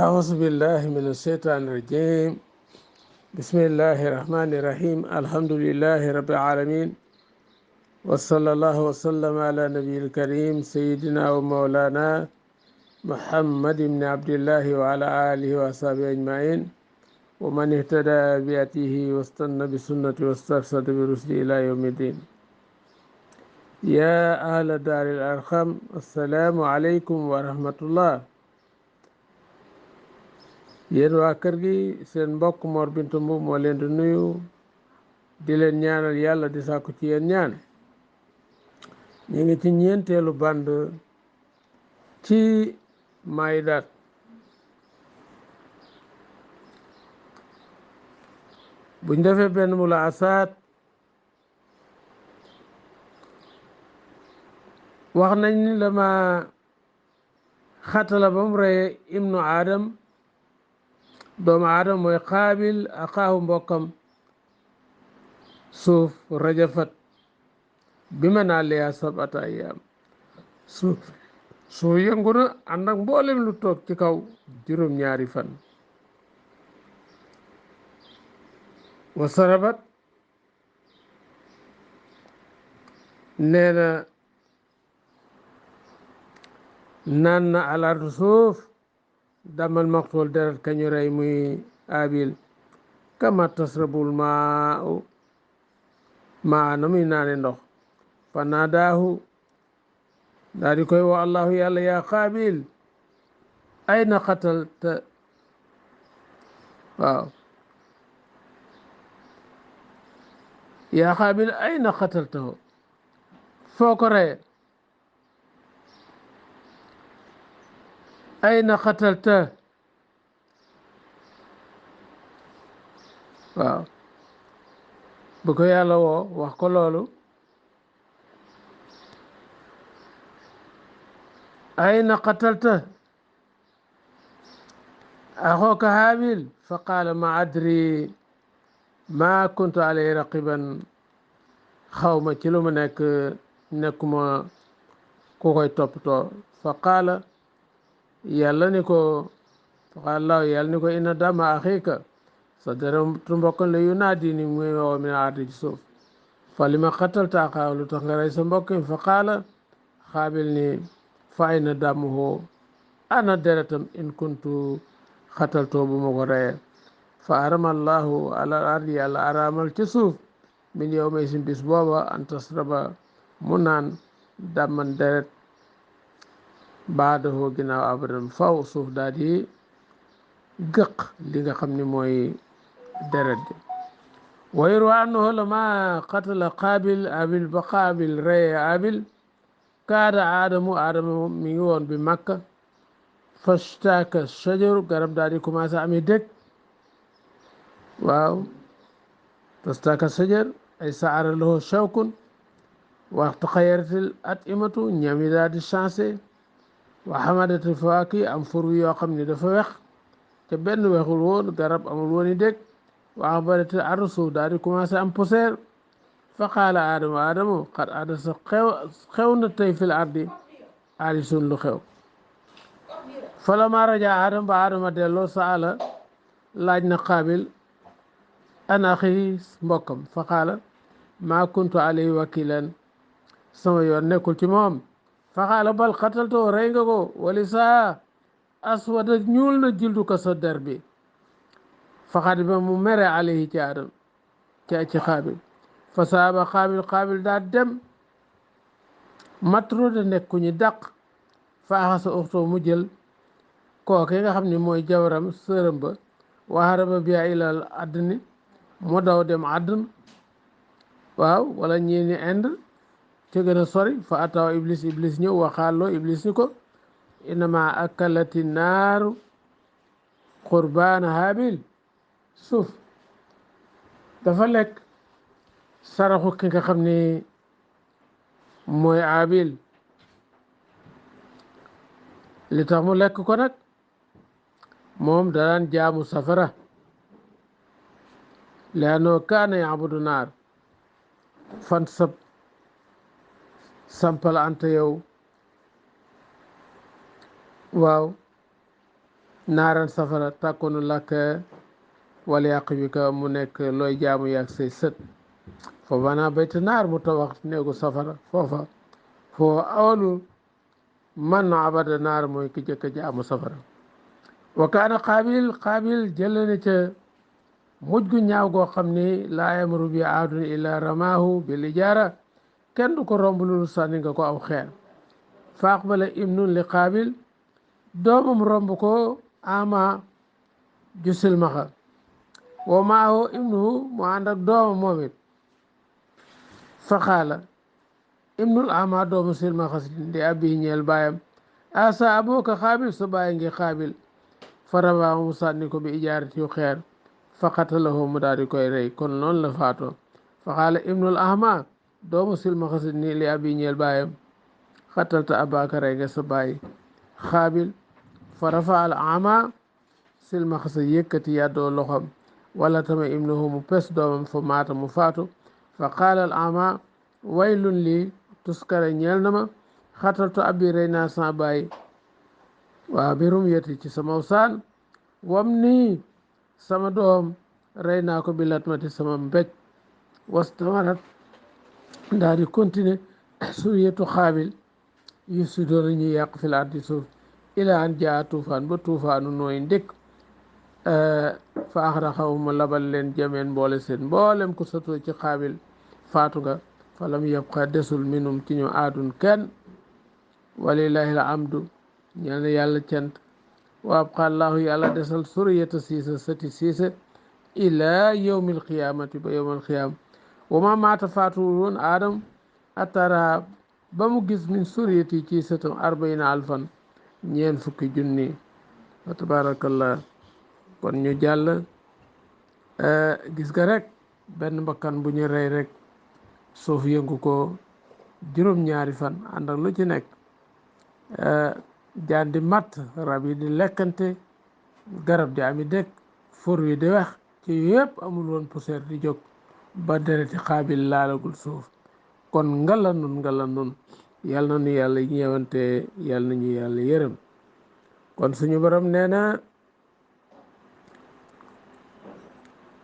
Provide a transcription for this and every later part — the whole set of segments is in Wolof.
أعوذ بالله من الشيطان الرجيم. بسم الله الرحمن الرحيم. الحمد لله رب العالمين، وصلى الله وسلم على نبي الكريم سيدنا ومولانا محمد بن عبد الله وعلى آله وصحبه أجمعين، ومن اهتدى بهديه واستنى بسنته واسترشد برشده إلى يوم الدين. يا أهل دار الأرقم، السلام عليكم ورحمة الله. yéen waa kër gi seen mbokk Mor Bintou Mbuub moo leen di nuyu di leen ñaanal yàlla di sàkku ci yéen ñaan. ñu ngi ci ñeenteelu band ci Maïdat. buñ defee benn mu la asaat wax nañ ni lama xatala ba mu reye ibnu Adam, doomu Adam mooy Xaabil axaahu mbokkam suuf rajafat bi ma naa leyaa sabata ayaam. suuf yëngu na ànd ak mboolem lu toog ci kaw juróom-ñaari fan. wa sarabat nee na naan na alardu suuf damal maqtul deret kañu rey muy abil kama tasrabul maa na muy naane ndox. fa naadaahu daa di koy woo allahu yàlla yaa xaabil ayna xatalta. waaw yaa xaabil ayna xataltahu, foo ko reye. ayna xatalta, waaw bu ko yàlla woo wax ko loolu. ayna qatalta axooka haabil fa qaala ma adri ma kuntu alay raqiban, xawma ci lu ma nekkuma ku koy toppatoo. fa qaala yàlla ni ko fa qaala laahu yàlla ni ko inna dama axiika, sa deretu mbokk la yu naadi ni muy woo min ardi ci suuf. fa li ma qatalta axaahu, lu tax nga rey sa mbokk mi. fa qaala xaabil ni fa ayna damuhu, ana deretam in kuntu xataltoo bu ma ko reyee. fa arama allahu ala ardi, yàlla araamal ci suuf min yow may sin bis booba an tasraba mu naan damman deret baadahoo ginnaaw abadan faw suuf daal di gëq li nga xam ni mooy deret ji. wayru annahu lama qatala qaabil abil ba qaabil reye abil kaada aadama mi ngi woon bi makka. fashtaka shajaru, garab daal di commencé ami dëkk. waaw fashtaka shajar ay saara lahu shawkun waxtu xayaratil atimatu, ñam yi daal di changé. wa xamadatil fawaaki, am fur yoo xam ne dafa wex te benn wexul woon, garab amul woon i dëkk. wa axbaratil ardu, suuf daal di commencé am poussière. fa qaala aadamu xat adasa xew na tey fil ardi aali sun lu xew. falama raja aadama ba aadama delloo saala laaj na qaabil an axi mbokkam. fa qaala maa kuntu alayhi wakilan, sama yoon nekkul ci moom. fa qaala bal qataltoo, rey nga ko. wali saa aswada, ñuul na jildu ko sa der bi. fa xadiba mu mere alayhi ci aadam ci qaabil. fa saaba qaabil daa dem matruda nekk ku ñu dàq. fa axasa uxtoo, mu jël kooke nga xam ne mooy jabaram sërëm ba. waharaba biha ilal addni, mu daw dem àddun. waaw wala ñii ni ind ci gën a sori. fa ataw iblis ñëw waxaaloo iblis ni ko innama akalati naaru qurbaana haabil, suuf dafa lekk saraxu ki nga xam ni mooy abil. li tax mu lekk ko nag, moom daan jaamu safara. liannoo kaana yaabudu naar. fan sampal anta yow. waaw naaran safara tàkkoonu làkk wala yàq bi ka mu nekk looy jaamu yàgg say sët fa banaa bayta naar mu tabax néegu safara foofa foo awalu man abada naar mooy ki jëkk a jaamu safara wa kaana qaabil jëlane ca mujj gu ñaaw goo xam ni laa yamru bi aadun illa ramaahu bil ijaara kenn du ko romb lu sànni nga ko aw xeer fa aqbala ibnun li qaabil doomam romb ko ama ju silmaxa wa maahu ibnuhu mu ànd ak doomam moom it fa xaala ibnul ama doomu silmaxa si di abi ñeel baayam asa abooka xaabil sa baay ngi xaabil fa rabaa mu sànni ko bi ijaarati yu xeer fa qatalahu mu daal di koy rey kon noonu la faatoo fa xaala ibnul ahma doomu silmaxa si ni li abi ñeel baayam xatalta abaka rey nga sa baay xaabil fa rafa al ama silmaxa sa yëkkati yàddoo loxam wala tama ibnuhu mu pes doomam fa maata mu faatu fa qaala al ama waylun lii tuskare ñeel na ma xataltu abi rey naa sa baay waa birum yeti ci sama saan wam nii sama doom rey naa ko bi latmati sama mbéj wastamarat daal di continuer suriyatu xaabil yu si doon ñu yàq fil ardi suuf ila an jaa tuufaan ba tuufaanu nooy ndékk fa axraxahu mu labal leen jameen mboole seen mboolem ku satoo ci xaabil faatu nga falam yabqa desul minum ci ñu aadun kenn walillahi al amdu ñeel na yàlla cant wa abqa allahu yàlla desal suriyata siisa sati siisa ila yawmil qiyaamati ba yawmal qiyaama wa ma maata faatuwul woon aadam atara ba mu gis min suriyati ci sëtam arbaina alfan ñeen fukki junni wa tabarakallah kon ñu jàll gis nga rek benn mbakkan bu ñu rey rek suuf yëngu ko juróom-ñaari fan ànd ak lu ci nekk jaan di matt rab yi di lekkante garab di ami dëkk fur wi di wex ci yëpp amul woon poussière di jóg ba dereti xaabil laalagul suuf kon ngala nun yal na nu yàlla ñeewante yal na ñu yàlla yërëm kon suñu borom nee na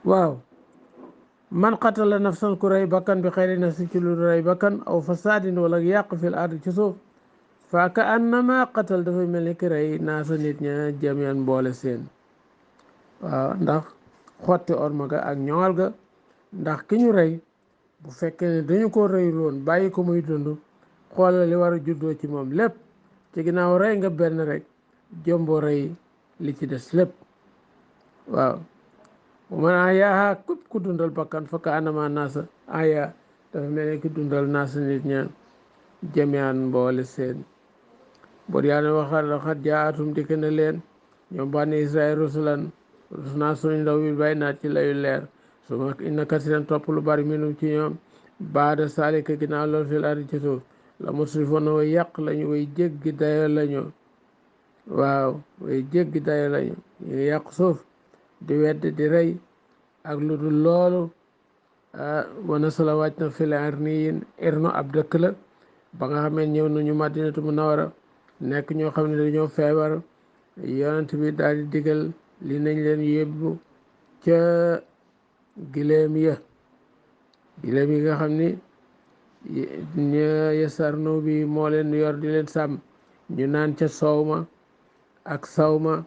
waaw man qatala nafsan ku rey bakkan bi xayri nafsin ci lu rey bakkan aw fasadin wala yàq fil ard ci suuf fa ka annama qatal dafay mel ni ki rey naasa nit ña jamian mboole seen waaw ndax xotti orma ga ak ñoŋal ga ndax ki ñu rey bu fekkee ne dañu ko reyul woon bàyyi ko muy dund xoolal li war a juddoo ci moom lépp ci ginnaaw rey nga benn rek jombo rey li ci des lépp waaw man ahyaha képp ku dundal bakkan fa ka annama naasa ahya dafa mel ni ki dundal naasa nit ña jamian mboole seen bor yàlla waxal laqad jaatum dikk na leen ñoom bani israel rusulan rus naa suñu ndaw bi bay naat ci layu leer su ma inna kasiran topp lu bari minum ci ñoom baada salika ginnaaw loolu fil ardi ci suuf la musrifoon way yàq lañu way jéggi dayo lañu waaw way jéggi dayo lañu ñu ngi yàq suuf di wedd di rey ak lu dul loolu wana sala wàcc na fil irniyin irnu ab dëkk la ba nga xamee ñëw nañu madinatu munawara nekk ñoo xam ne dañoo feebar yonent bi daal di digal li nañ leen yóbbu ca gileem yi nga xam ni yesarnu bi moo leen yor di leen sàmm ñu naan ca soow ak sawma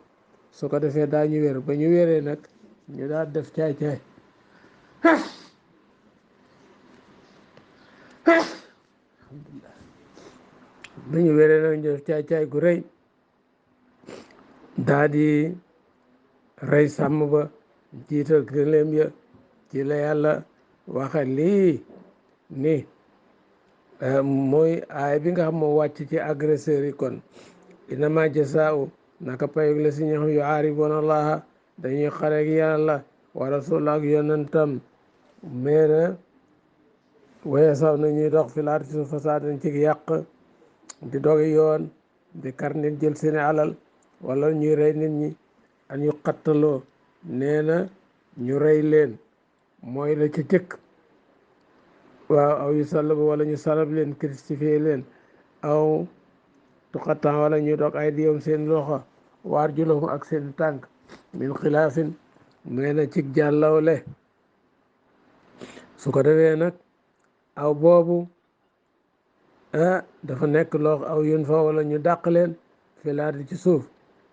su ko defee daa ñu wér ba ñu wéree nag ñu daal def caay-caay alhamdulillah ba ñu wéree nag ñu def caay-caay gu rëy daa di rey sàmm ba jiital gëléem ya ci la yàlla waxe lii ni mooy aay bi nga xam moo wàcc ci agresseurs yi kon inama jasaa'u naka payug la si ñax yu aariboon allaha dañuy xareeg yàlla wa rasul ak yonentam meena waye saw na ñuy dox fi laati su fasaadan ci yàq di dogi yoon di kar nit jël seeni alal wala ñuy rey nit ñi an yu xattaloo nee na ñu rey leen mooy la ci jëkk waaw aw yu salab wala ñu salab leen crucifié leen aw tuqattan wala ñu dog ay diyam seen loxo wa arjulahum ak seen tànk min xilaafin nee na cig jàllawle. su ko defee nag aw boobu dafa nekk loo aw yun fa wala ñu dàq leen filaadi ci suuf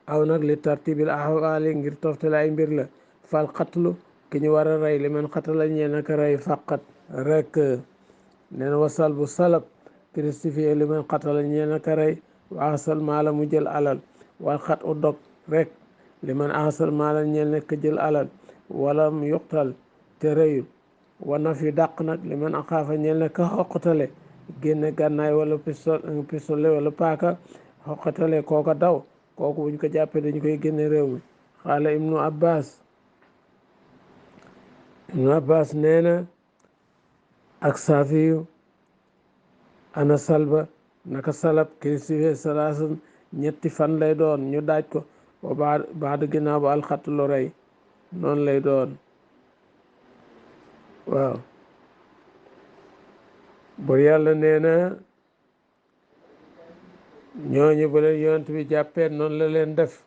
aw nag li tartibil ahwaali ngir toftale ay mbir la fal xatlu ki ñu war a rey li man xatala ñee naka rey faqat rek nee na wasal bu salab christifié li man xatala ñee naka rey wa asal maala mu jël alal wal xat u dog rek li man asal maala ñee nekk jël alal wala mu yuqtal te reyul wa naf yu dàq nag li man axaafa ñee nekk xoqatale génne gànnaay wala pistolet wala paaka xoqatale kooka daw kooku buñ ko jàppee dañu koy génne réew mi xaala ibnu abbas nee na ak saafiyu ana salba naka salab christifié salaasan ñetti fan lay doon ñu daaj ko wa baadu ginnaaw ba alxatlu rey noonu lay doon waaw bur yàlla nee na ñooñu bu leen yonent bi jàppee noonu la leen def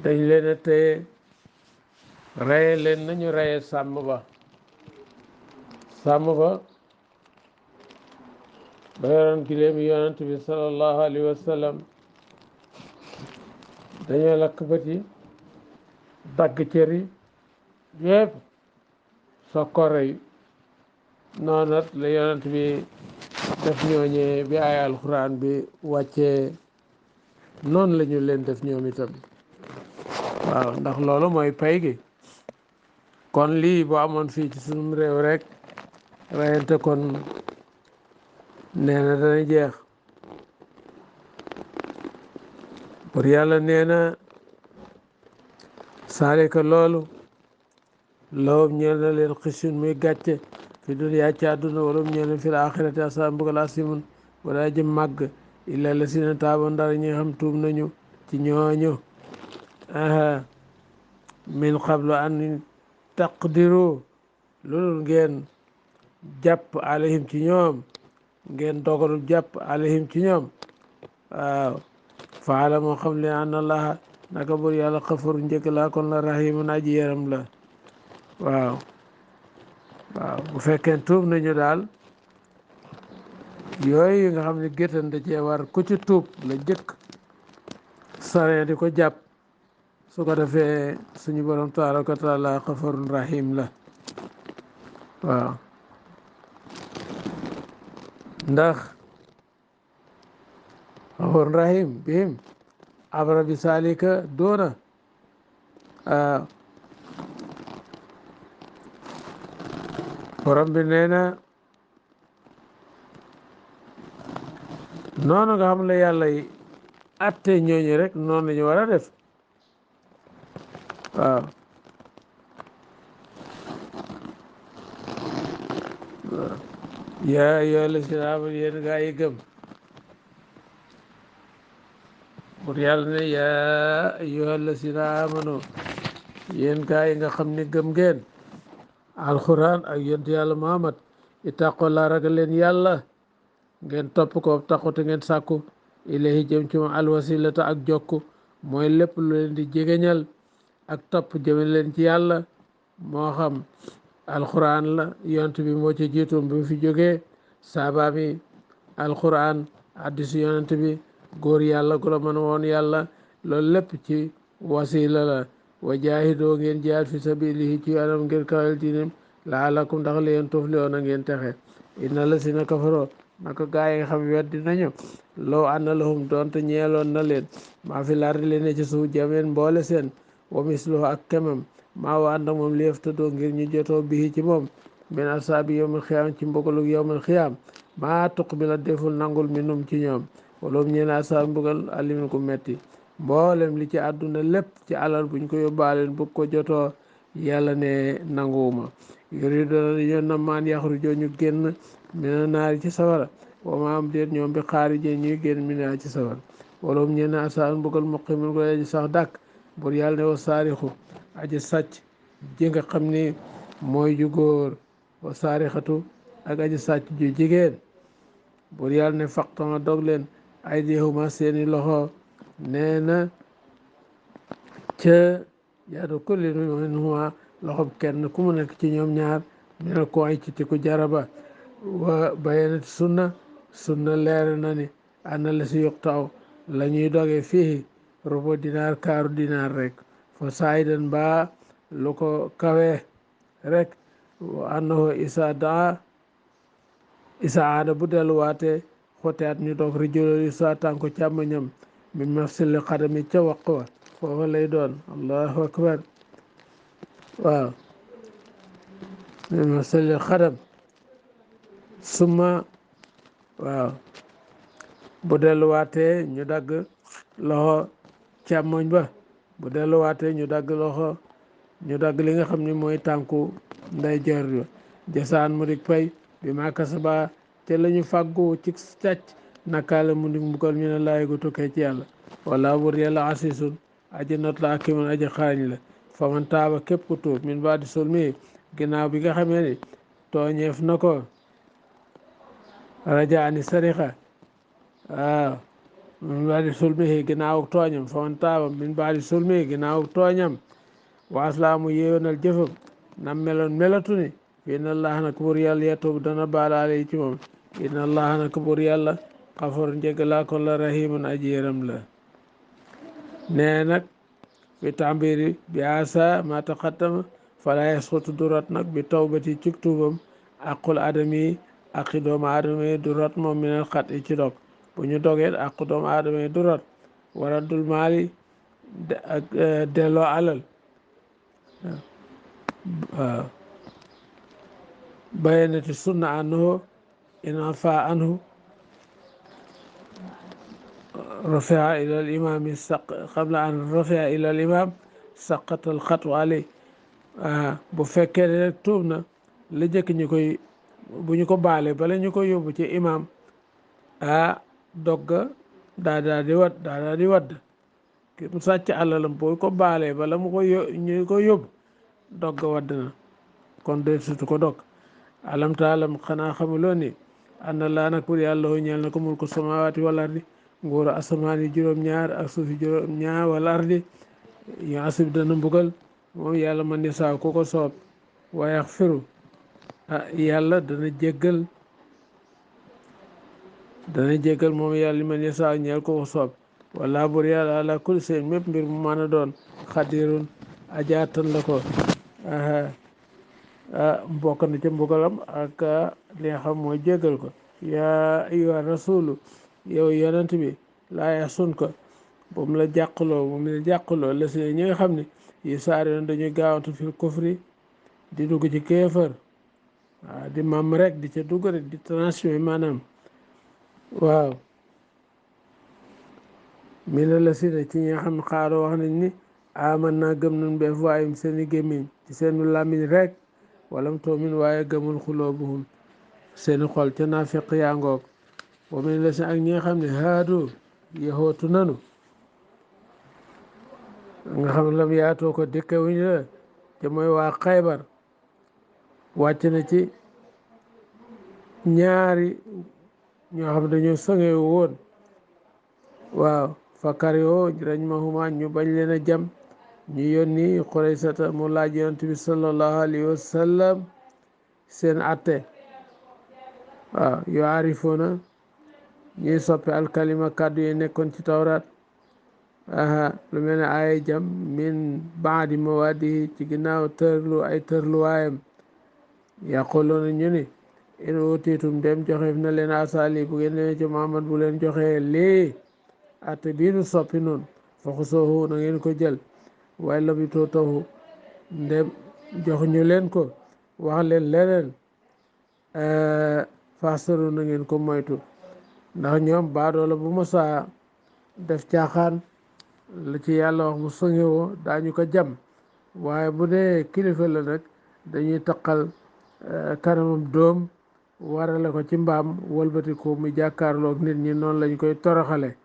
dañ leen a téye reye leen nañu reye sàmm ba ba yoroon giléem yonent bi sallallahu alayhi wa sallam dañoo lakk bët yi dagg cër yi yëpp soo ko rey noonu la yonent bi def ñooñee bi ay alxuraan bi wàccee noonu la ñu leen def ñoom itam waaw ndax loolu mooy pay gi kon lii boo amoon fii ci sunum réew rek reyante kon nee na dana jeex pour yàlla nee na saalika loolu lawum ñeel na leen xisun muy gàcce fi duniyaa ci àdduna walum ñeel na fi l axirati asa mbugal asimun wala jëm màgg illa la sina taaba ndara ñi nga xam tuub nañu ci ñooñu min qablu an taqdiru loolu ngeen jàpp alayhim ci ñoom ngeen dogalul jàpp alayhim ci ñoom waaw faala moo xam leen an allaha naka bur yàlla xafaru njëkk laa kon la rahimun aji yaram la waaw bu fekkee tuub nañu daal yooyu nga xam ne géttan da cee war ku ci tuub la jëkk saree di ko jàpp su ko defee suñu borom tabaraka wa taala xafarun rahim la waaw ndax xafarun rahim bihim abra bi salika doona borom bi nee na noonu nga xam la yàlla yi atte ñooñu rek noonu la ñu war a def waaw yaa ayyuha llazina aamanu yéen gaa yi gëm pour yàlla ne yaa ayyuha llazina aamanu yéen gaa yi nga xam ne gëm ngeen alquran ak yonent yàlla Muhammad ittaqullah ragal leen yàlla ngeen topp ko taxute ngeen sàkku ilayhi jëm ci moom alwasilata ak jokku mooy lépp lu leen di jegeñal ak topp jëme leen ci yàlla moo xam alquran la yonent bi moo ci jiitu bi mu fi jógee saabaam yi alquran hadisu yonent bi góor yàlla gu la mën woon yàlla loolu lépp ci wasila la wa jaahidoo ngeen jihaad fi sabilihi ci anam ngir kawel diinem laalakum ndax leen tuflihoon a ngeen texe inna lasina kafaroo naka gaa yi nga xam weddi nañu law anna lahum doonte ñeeloon na leen maa fi lardi leen ci suuf jameen mboole seen wa misluhu ak kemam maa wa ànd ak moom li yaftadoo ngir ñu jotoo bihi ci moom min asaabi yawmal xiyaam ci mbugalug yawmal xiyaam maa tuqbila deful nangul minum ci ñoom waloom ñeen asaab mbugal alimin ku metti mboolem li ci àdduna lépp ci alal buñ ko yóbbaaleen bu ko jotoo yàlla ne nanguwuma yuriduuna dañoo namaan yaxrujoo ñu génn mina naari ci sawara wa ma am déet ñoom bi xaarijee ñuy génn mina ci sawara waloom ñeen asaab mbugal muqimin ko aji sax dàkk bur yàlla ne wa saarixu aji sàcc ji nga xam ni mooy ju góor wa saarixatu ak aji sàcc ju jigéen bur yàlla ne faqtama dog leen aydihuma seeni loxo nee na ca yaadu kulli minhuma loxob kenn ku mu nekk ci ñoom ñaar minal ko ay ci tiku jaraba wa bayanati sunna leer na ni ana la si yuqtaw la ñuy doge fii rubu dinaar kaaru dinaar rek fa saidan ba lu ko kawe rek wa annahu isa aada bu delluwaate xote at ñu doog rijulol isa tànku càmmoñam min mafsili xadami ca waq wa foofa lay doon allahu akbar waaw min mafsili xadam suma waaw bu delluwaatee ñu dagg loxo càmmoñ ba bu delluwaatee ñu dagg li nga xam ni mooy tànku nday jor yo jasaan mu dik pay bi makasaba te la ñu fàggu ci càcc nakaala mu dik mbugal ñu ne laay gu tukkee ci yàlla wala bur yàlla asisun aji not la akiman aji xarañ la fa man taaba képp ku tuub min baadi sulmi ginnaaw bi nga xamee ni tooñeef na ko rajaani sarixa waaw min baadi sulmihi ginnaaw tooñam fa man taaba min baadi sulmihi ginnaaw tooñam waaslaamu yéwénal jëfam nam meloon melatu ni inna allaha nag buur yàlla yatuub dana baalaale yi ci moom inna allaha nag buur yàlla xafoor njëgalaa kon la rahimun aji yëram la nee nag fi tambiri bi asa ma taqaddama fala yasqutu du rot nag bi tawbati ci tuubam aqul adami aqi doomu aadama yi du rot moom minal xat i ci dog bu ñu dogee aqu doomu aadama yi du rot waradul maali ak delloo alal waaw bayanati sunna annahu in afa anhu rafia ila al imami qabla an rafia ila al imam saqata al xatu alay bu fekkee ne rek tuub na la jëkk ñu koy bu ñu ko baale bala ñu koy yóbbu ci imam dogga daa di wadd ki mu sàcc àlalam boo ko baalee bala mu koy ñu koy yóbbu dogga wadd na kon de sutu ko dog alam taalam xanaa xamuloo ni anna laa nag pour yàlla ñeel na ko mulku samawaati wal ardi nguuru asamaan yi juróom-ñaar ak suufi juróom-ñaar wal ardi yu asib dana mbugal moom yàlla man ni saa ku ko soob wa yaxfiru yàlla dana jéggal moom yàlla li man ni saa ñeel ko ko soob wala bur yàlla ala kulli seen mépp mbir mu mën a doon xadirun ajaatan la ko mbokk na ca mbugalam ak li nga xam mooy jéggal ko yaa ayyuha rasulu yow yonent bi laa yaxsun ko bu mu la jàqloo la si ñi nga xam ne yi saari yoon dañuy gaawantu fil kufri di dugg ci kéefër waaw di mam rek di ca dugg rek di transmet maanaam waaw mi ne la si ne ci ñi nga xam ne xaaroo wax nañ ni aman naa gëm nañ beef waayum seeni gémmiñ ci seenu làmmiñ rek walam toomin waaye gëmul xuloobuhum seeni xol ca naafiq yaa ngoog wa min la si ak ñi nga xam ne haadu yahootu nanu nga xam ne lam yaatoo ko dëkke wuñ la te mooy waa xaybar wàcc na ci ñaari ñoo xam ne dañoo sënge woon waaw fakar yoo rañ ma huma ñu bañ leen a jam ñu yónni Xuraysata mu laaj yonent bi sallallahu alayhi wa sallam seen atte waaw yoo arifoona ñuy soppe alkalima kàddu yi nekkoon ci tawraat lu mel ne ay jam min baadi mawaadihi ci ginnaaw tërluwaayam yaquluuna ñu ni in utiitum dem joxeef na leen asali bu ngeen demee ci Muhammad bu leen joxee lii atte bii nu soppi noonu fa xusoohu na ngeen ko jël waaye la bi too taxu ndem jox ñu leen ko wax leen leneen fastaru na ngeen ko moytu ndax ñoom baadoola bu mosaa def caaxaan la ci yàlla wax bu sëngewoo daañu ko jam waaye bu dee kilifa la nag dañuy taqal kanamam doom warale ko ci mbaam wëlbati ko mu jàkkaarloog nit ñi noonu lañ koy toroxale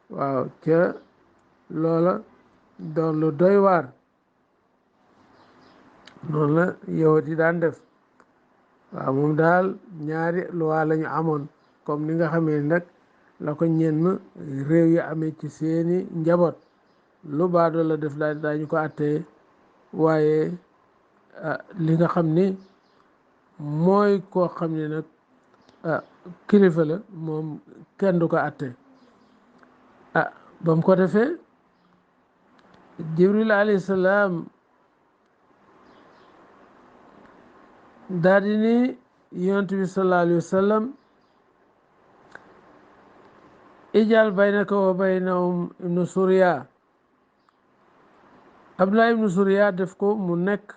waaw ca loola doon lu doy waar noonu la yahut yi daan def waaw moom daal ñaari luwaa la ñu amoon comme ni nga xamee nag la ko ñenn réew yi amee ci seeni njaboot lu baadoo la def daañu ko àttee waaye li nga xam ni mooy koo xam ne nag kilifa la moom kenn du ko àtte ba mu ko defee jibril alayhi salaam daal di ni yonent bi sallallahu alayhi wa sallam ijal baynaka wa baynahum ibnu suriya abdullah ibnu suriya def ko mu nekk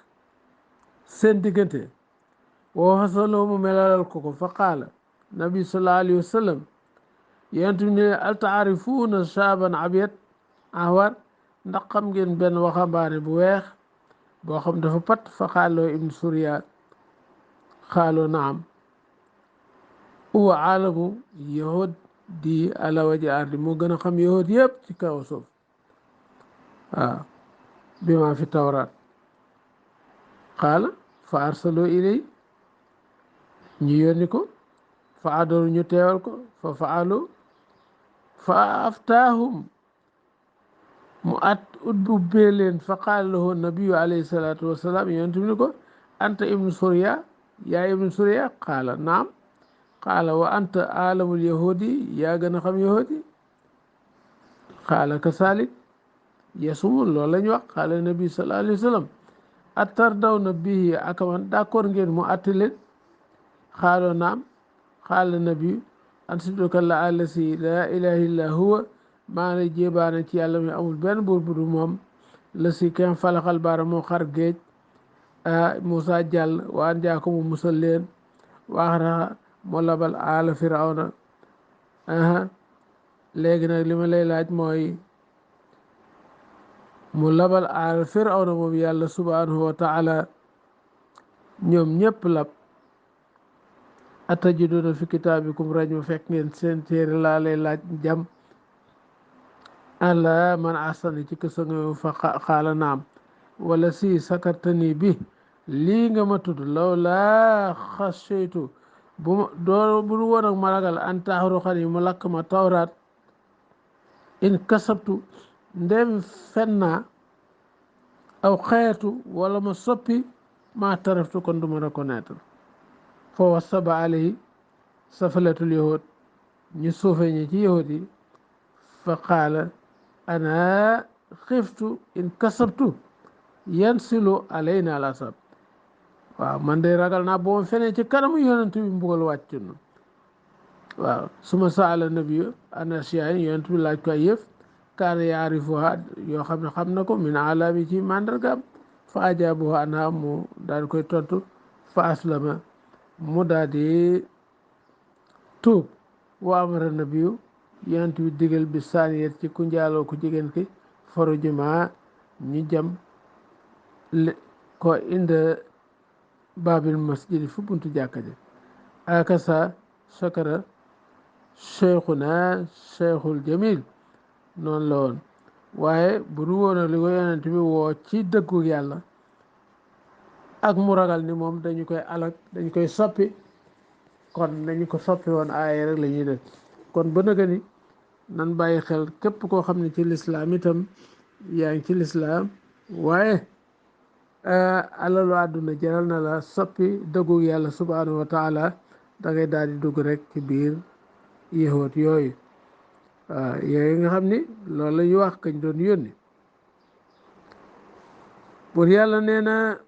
seen diggante woo xasaloo mu melalal ko fa qaala nabi sallallahu alayhi wa sallam yonent bi ne al taarifuuna shaaban abyad ahwar ndax xam ngeen benn waxambaane bu weex boo xam dafa pat fa xaaloo ibnu suriya xaaloo naam huwa aalamu yahud di ala waji ardi moo gën a xam yahud yëpp ci kaw suuf waaw bi ma fi tawraat qaala fa arsaloo ilay ñu yónni ko fa adoru ñu teewal ko fa faalu fa aftaahum mu ubbee leen fa qaala lahu nabiyu alayhi salaatu wasalaam yonent bi ni ko anta ibnu suriya yaa ibnu suriya qaala naam qaala wa anta aalamul yahudi yaa gën a xam yahudi qaala kasalik yasumun loolu la ñu wax qaala nabi sallallahu alayhi wa sallam atardawna bihi akaman d'accord ngeen mu atti leen xaaloo naam qaala nabi ansiduka la allasi la ilaha illa huwa maa ngi jébaane ci yàlla mi amul benn buur bu dul moom la si kenn falaxal baara moo xar géej Moussa jàll waan jaako mu musal leen waaxara moo labal aala firawna léegi nag li ma lay laaj mooy mu labal aala firawna moom yàlla subhanahu wa taala ñoom ñëpp lab atajiduna fi kitaabikum rajma fekk ngeen seen téere laa lay laaj jam ala man asani ci kësa nga fa xaala naam wala si sakartani bi lii nga ma tudd law laa xaseytu bu woon ak ma ragal an taxruxan yi mu lakk ma tawraat in kasabtu ndem fen naa aw xeetu wala ma soppi ma taraftu kon du ma reconnaître fa wasaba alayhi safalatul yahud ñu suufe ñi ci yahud yi fa qaala ana xiftu in kasabtu yansilu alayna al asab waaw man de ragal naa boo ma fenee ci kanamu yonent bi mbugal wàcc na waaw suma saala nabiyu an asiyaain yonent bi laaj ko ay yëf kaana yaarifuha yoo xam ne xam na ko min alaami ci mandargaam fa ajaabuha anha mu daal koy tontu fa aslama mu daal di tuub wa amara nabiyu yonent bi digal bi saaniyet ci ku njaaloo ku jigéen ki faru juma ñu jam ko inde babil masjidi fu buntu jàkka ji akasa shakara cheikhuna cheikhul jamil noonu la woon waaye bu du woon li ko yonent bi woo ci dëggu yàlla ak mu ragal ni moom dañu koy alak dañ koy soppi kon dañu ko soppi woon aaye rek la ñuy def kon ba nëga ni nan bàyyi xel képp koo xam ne ci lislaam itam yaa ngi ci lislaam waaye alalu àdduna jaral na la soppi dëggu yàlla subhanahu wa taala da ngay daal di dugg rek ci biir yahut yooyu waaw yooyu nga xam ni loolu la ñu wax kañ doon yónni pour yàlla nee na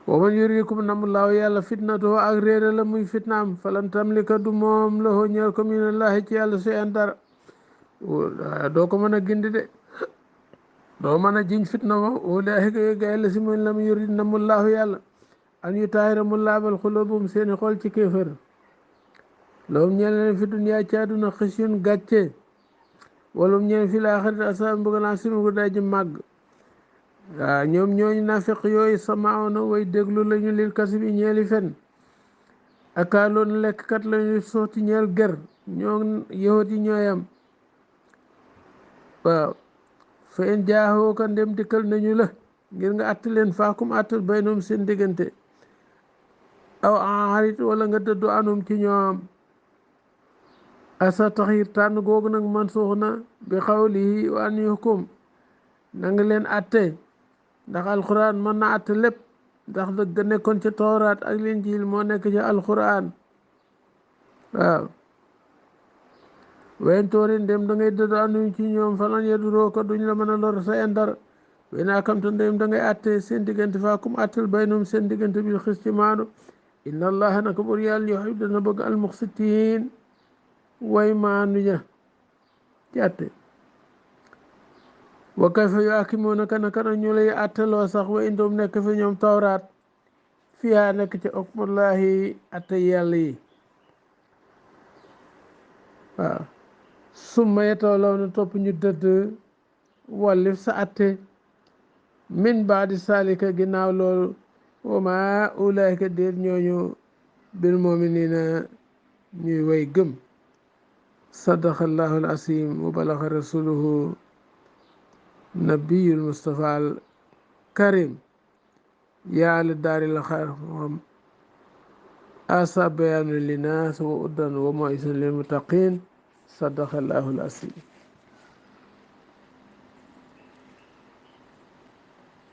wa man yurikum namullahu yàlla fitnatoo ak réere la muy fitnaam falan tamlika du moom la hoo ñeel ko minallahi ci yàlla si an dara doo ko mën a gindi de doo mën a jiñ fitna mo ulaahika yooyu gaay la si mooy lam yurid namullahu yàlla an yu taahira mu laabal xulubum seeni xol ci kéefër loolu ñeel leen fi duniyaa ci àdduna xisyun gàcce wala ñeel fi laaxirati asaab mbugal naa sinu ko daji màgg waaw ñoom ñooñu nafiq yooyu samaawna way déglu lañu lil kasibi ñeeli fen akaaloon lekkkat lañu sooti ñeel ger ñoo yahut yi ñooyam waaw fa in jaaxoo ka ndem dikkal nañu la ngir nga àtt leen faakum àttal baynoom seen diggante aw enxarit wala nga dëddu anum ci ñoom asa taxir tànn googu nag man suux na bi xawlihi wa an yuhkum na nga leen atte ndax alquran mën na atte lépp ndax dëgg nekkoon ca tawraat ak linjiil moo nekk ci alquran waaw wayen toorin dem da ngay dëddu anduñ ci ñoom falan yeduroo ko duñ la mën a lor sa en dara way naa kamta ndem da ngay atte seen diggante faa kum attel baynum seen diggante bil xis ci maanu inna allaha naka bur yàlla yuhib dana bëgg almuqsitiin way maanu ña ci atte wa kayfa yuhakkimuunaka naka na ñu lay atteloo sax wa indoom nekk fi ñoom tawraat fiyaa nekk ci hukmullahi atte yàlla yi waaw summa yetawlaw na topp ñu dëdd wallif sa atte min baadi salika ginnaaw loolu wa ma ulaika déet ñooñu bil muminina ñuy way gëm sadaqa allahu al asim wa balaga rasuluhu nabiyul mustafa al karim yaali daaril xayr moom asa bayaanu linnaas wa uddan wa maw'isan lil muttaqin sadaqa allahu al asim